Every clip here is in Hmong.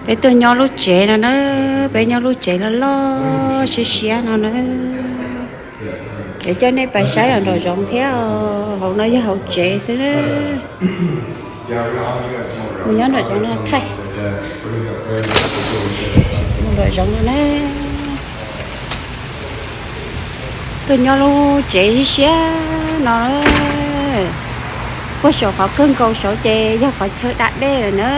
Peb tuaj nyob lub tsev no na, peb nyob lub tsev loj loj siab siab no na. Ces coj nej pais saib los nraum zoov thiab, hauv no yog hauv tsev xwb na. Mus nyob nraum zoov no thaij. Mus nraum zoov no na. Tuaj nyob lub tsev siab siab no. Puag saum qhov kawg nkaus saud ces yog qhov chaw da dej lawm na.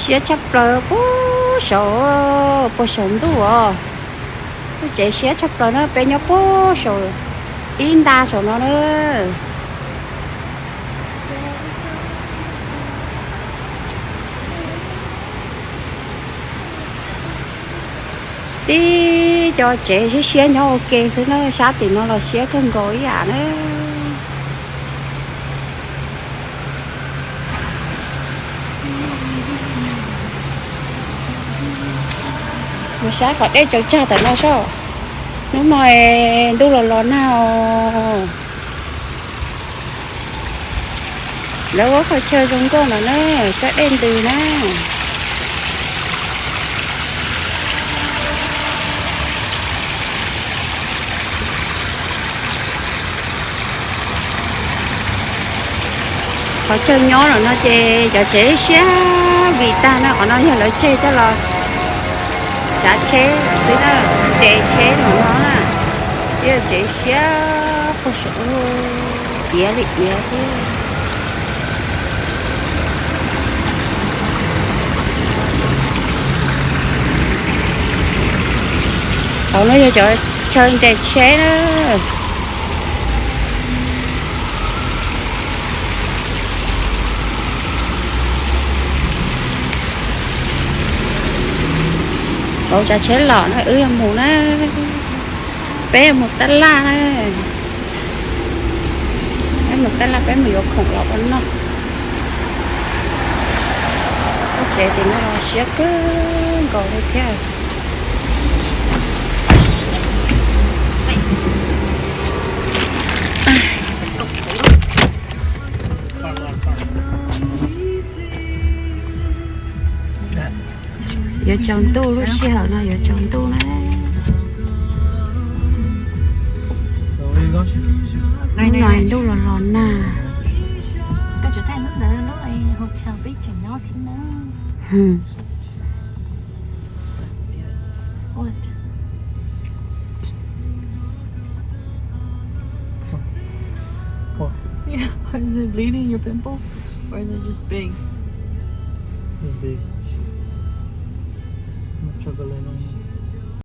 Siab tshaj plaws puag saud, puag saum ntuj os. Lub tsev siab tshaj plaws na, peb nyob puag saum ib nta saum no na. Tib co tsev siab siab nyob ua ke xwb na, sab tim no los siab kawg nkaus ib yam na. Mus saib qhov dej tsaws tsag tam no soj. Hnub no ntuj los los nag os. Lawv ua qhov chaw zoo nkauj no na, tsob dej ntws na. Qhov chaw nyob no ces cov tsev siab vim tag na, qhov no yog lawv tseg coj los tsav tsheb xwb na, tsev tsheb no na, tsev siab puag saum, iav li iav xwb. Hauv no yog cov chaw nres tsheb na. Hauv tsav tsheb los na, wb yuav mus na, peb yuav mus tab laj na. Peb mus tab laj, peb mus yuav khoom los ua noj. Lub tsev tim no los siab kawg nkaus li thiab. Yuav tsaus ntuj, lub sij hawm no yuav tsaus ntuj na. Hnub no ntuj los los nag. What? Yeah, is it bleeding your pimple? Or is it just big? It's big. Much chocolate on it.